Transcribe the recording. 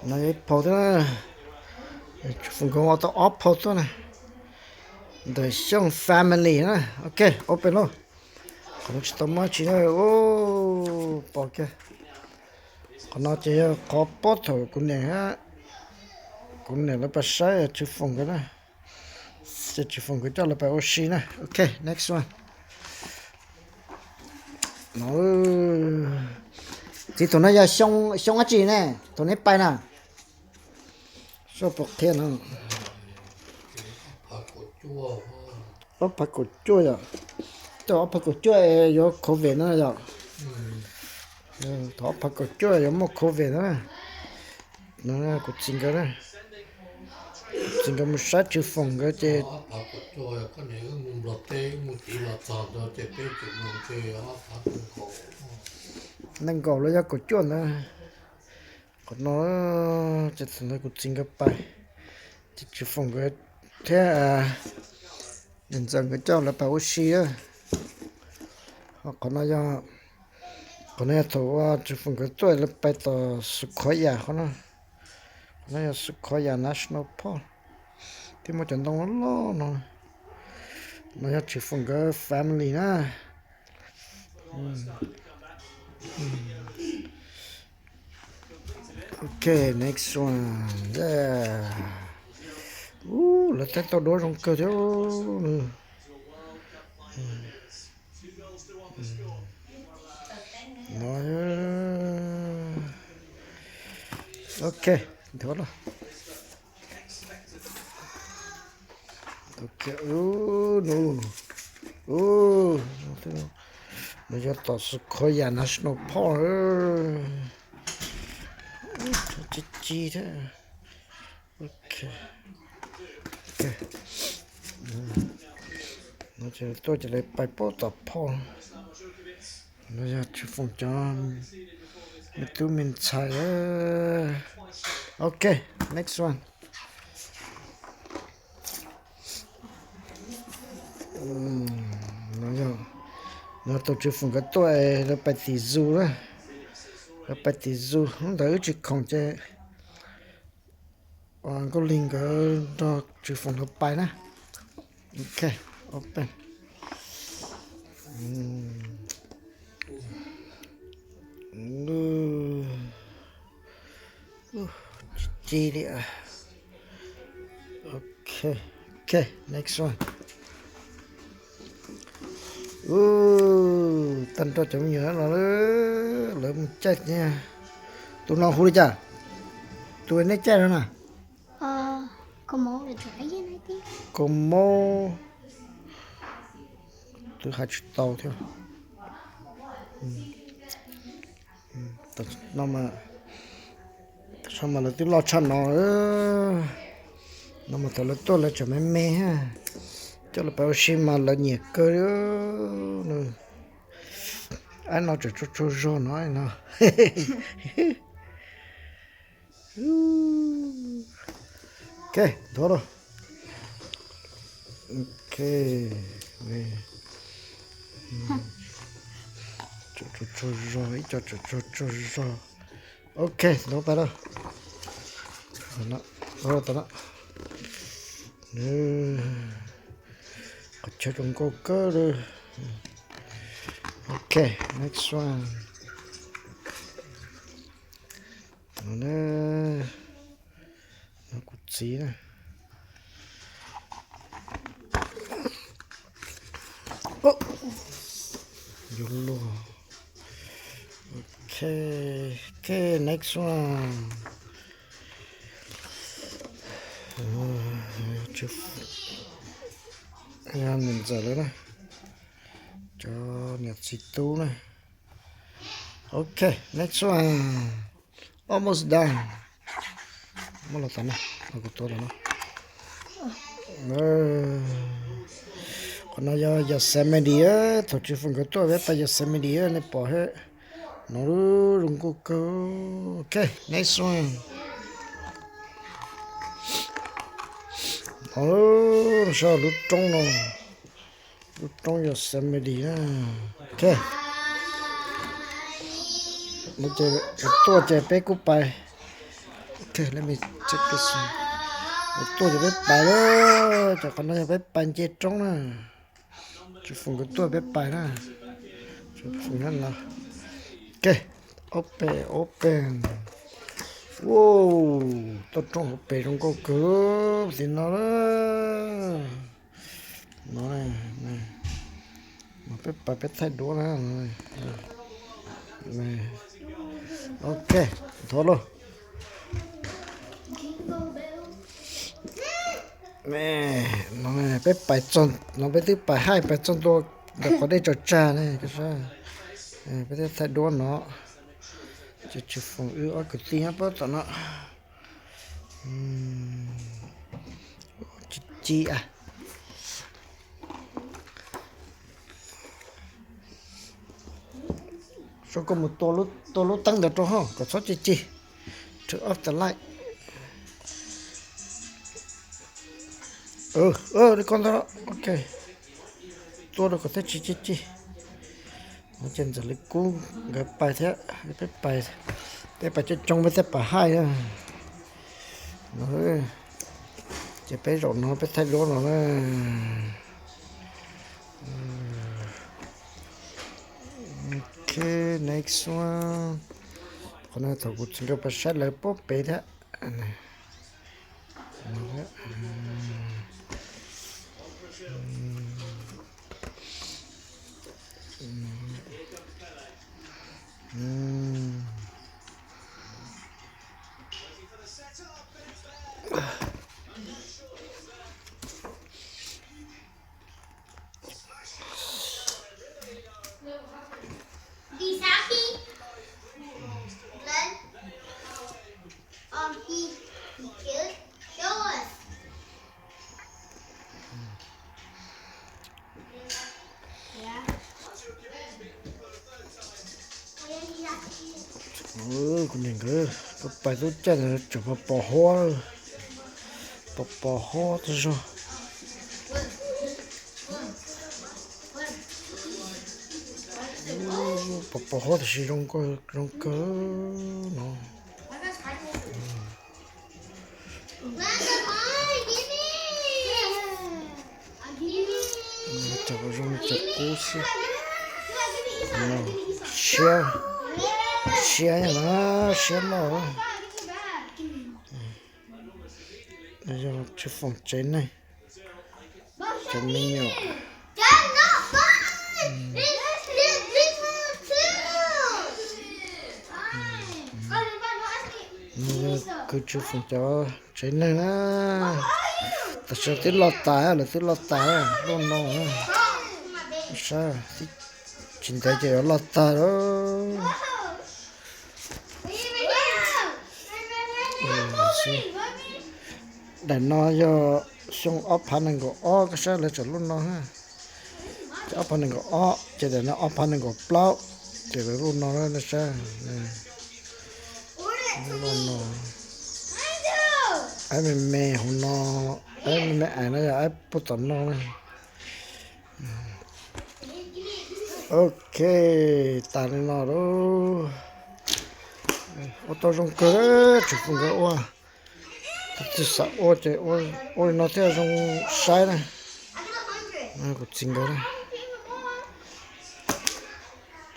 No yog ib phau thiab na. Tswv Foom nkawd ua tau ob phau tuaj na. Ntawm Xyooj family na. Ok, open lauj. Qhov no tsis tau muaj tsi na. Pom kiag. Qhov no ces yog qhov pob thaum kuv niam, kuv niam lawv pais saib Tswv Foom nkawd na. Ces Tswv Foom nkawd coj lawv pais ua si na. Ok, next one. No, txiv, thaum no yog xyoo dab tsi ne, thaum neb pais na? Soj puas qhia no. Ob phav kaum cuaj yom. Coj ob phav kaum cuaj yuav covid no yom. Thaum ob phav kaum cuaj yuav muaj covid na. No kuv txiv nkawd, kuv txiv nkawd mus saib Tswv Foom nkawd ces nees nkaum los yog kaum cuaj ntawd. Qhov no ces thaum ntawd kuv txiv nkawd pais, ces Tswv Foom nkawd thiab niam ntxawm nkawd coj lawv pais ua si. Ho qhov no yog, qhov no yog thaum uas Tswv Foom nkawd tuaj lawv pais tom Sequoia qhov no. Qhov no yog Sequoia National Park, twb muaj cov ntoo loj no. No yog Tswv Foom nkawd family na. Ok, next one. Ub, lawv thaij tau duab zoo kawg thiab. No, ok, ntawd los. Ok, ub, no, ub, no yog tom Sequoia National Park. Ci ci thiab. Ok, no ces tuaj ces lawv pais pab tom phauj. No yog Tswv Foom cov me tub me ntxhais. Ok, next one. No yog thaum Tswv Foom nkawd tuaj lawv pais tim zoo na. Lawv pais tim zoo, hnub ntawd wb tsis khoom ces Nkauj Lig nkawd nrog Tswv Foom nkawd pais na. Ok, open. Ci ci li. Ok, ok, next one. Ub, tag nrho cov me nyuam no lawv mus caij thiab. Tus no hu li cas? Tus nej caij no na? Kaus Mob. Twb hais tsis tau thiab. No mas, tam sim no mas lawv twb loj tshaj no. No mas thaum lawv tuaj lawv tseem me me, coj lawv pais ua si mas lawv nyiam kawg. Ab, no tseem tsaug tsaug zog no no. Ok, nthuav lauj. Ok, tsaug tsaug zog, ib co tsaug tsaug zog. Ok, nthuav pais lauj. Tau na. Qhov chaw zoo nkauj kawg li. Ok, next one. No kuv txiv na. Yuav luag. Ok, ok, next one. Yog niam ntxawm lawv na, cov niam txiv tub na. Ok, next one. Almost done. Muab los tas na, los kuv tuav los no. Qhov no yog Yosemite, thaum Tswv Foom nkawd tuaj peb pais Yosemite nej pom thiab. No zoo nkauj kawg. Ok, next one. No saib lub roob no, lub roob Yosemite na. Ok, no ces tuaj ces peb kuj pais Let me check this one. Nkawd tuaj ces peb pais na. Cov qhov no yog peb pais nce roob na. Tswv Foom nkawd tuaj peb pais na. Tswv Foom nyob no. Ok, open, open. Wow, toj roob hauv pes zoo nkauj kawg tim no na. No, no peb pais peb thaij duab na. Ok, nthuav lauj. No peb pais txog, no peb twb pais haij pais txog ntua ntawm qhov dej tsaws tsag ne. Peb twb thaij duab no. Ces Tswv Foom wb ob kwv tij nyob puag tom no. Ci ci a. Zoo koj mus tua lub teeb ntawd rau hauv kom txhob ci ci. Turn off the light. Li ko ntag. Ok. Tua rau kom thiaj tsis ci ci. Ces Ntxawm Li Kub nkawd pais thiab, peb pais, peb pais coob coob peb thiaj pais haij na. Ces peb zaum no peb thaij duab no na. Ok, next one. Qhov no thaum kuv txiv nkawd pais saib lawv puag pem thiab. Kuv niam nkawd pais tub caij ntawd tseem pos pos huab, pos pos huab tag zog. Pos pos huab tiam sis zoo kawg no. Cov zoo cov kub xwb. Siab, siab na, siab loj. Yog Tswv Foom tsev neeg, cov me nyuam. Kwv Tswv Foom cov tsev neeg na. Tam sim twb loj tas, lawv twb loj tas luaj no. Saib, tsis ntev ces yuav loj tag lawm. Daim no yog xyoo ob phav nees nkaum ob, koj saib lawv tseem luaj no. Ces ob phav nees nkaum ob, ces daim no ob phav nees nkaum plaub, ces lawv luaj no na, saib. Luaj no. Aib me me hauv no, aib me me ais no yog aib puag tom no na. Ok, tas li no lauj. Ua tau zoo kawg, Tswv Foom nkawd ua. Tus twg xav ua ces ua li no thiaj zoo saib na. Kuv txiv nkawd